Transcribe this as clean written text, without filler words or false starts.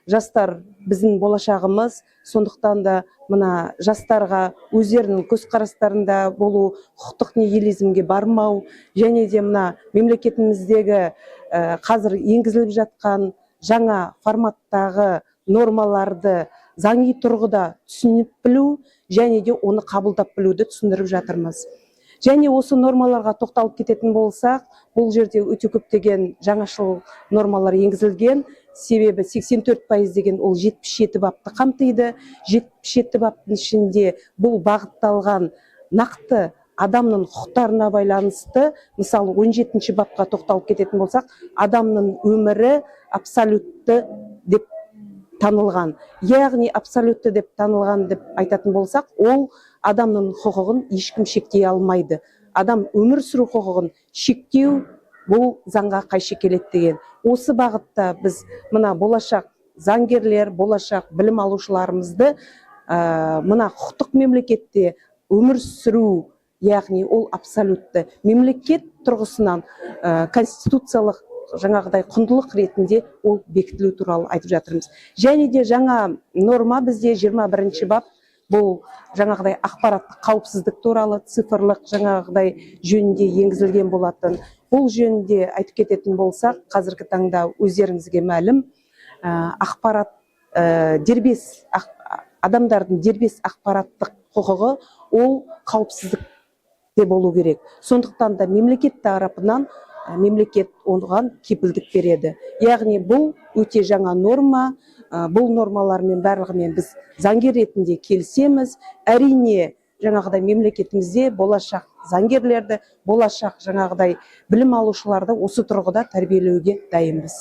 Жастар – біздің болашағымыз. Сондықтан да мына жастарға өздерінің көзқарастарында болу, құқықтық нигилизмге бармау және де мына мемлекетіміздегі қазір енгізіліп жатқан жаңа форматтағы нормаларды заңи тұрғыда түсініп білу және де оны қабылдап білуді түсіндіріп жатырмыз. Және осы нормаларға тоқталып кететін болсақ, бұл жерде өте көптеген жаңашыл нормалар енгізілген. Себебі 84% деген ол 77 бапты қамтиды. 77 баптың ішінде бұл бағытталған нақты адамның құқықтарына байланысты. Мысалы, 17 бапқа тоқталып кететін болсақ, адамның өмірі абсолютті деп танылған. Яғни абсолютті деп танылған деп айтатын болсақ, ол адамның құқығын ешкім шектей алмайды. Адам өмір сүру құқығын шектеу бұл заңға қайшы келеді деген. Осы бағытта біз мына болашақ заңгерлер, болашақ білім алушыларымызды мына құқықтық мемлекетте өмір сүру, яғни ол абсолютті мемлекет тұрғысынан конституциялық жаңағыдай құндылық ретінде ол бекітілу туралы айтып жатырмыз. Және де жаңа норма бізде 21 бап, бұл жаңағыдай ақпараттық қауіпсіздік туралы, цифрлық жаңағыдай жөнінде енгізілген болатын. Бұл жөнінде айтып кететін болсақ, қазіргі таңда өздеріңізге мәлім, ақпарат дербес адамдардың дербес ақпараттық құқығы ол қауіпсіздікте болу керек. Сондықтан да мемлекет тарапынан мемлекет оған кепілдік береді. Яғни бұл өте жаңа норма. Бұл нормалармен барлығымен біз заңгер ретінде келісеміз. Әрине, жаңағыдай мемлекетімізде болашақ заңгерлерді, болашақ жаңағыдай білім алушыларды осы тұрғыда тәрбиелеуге дайынбыз.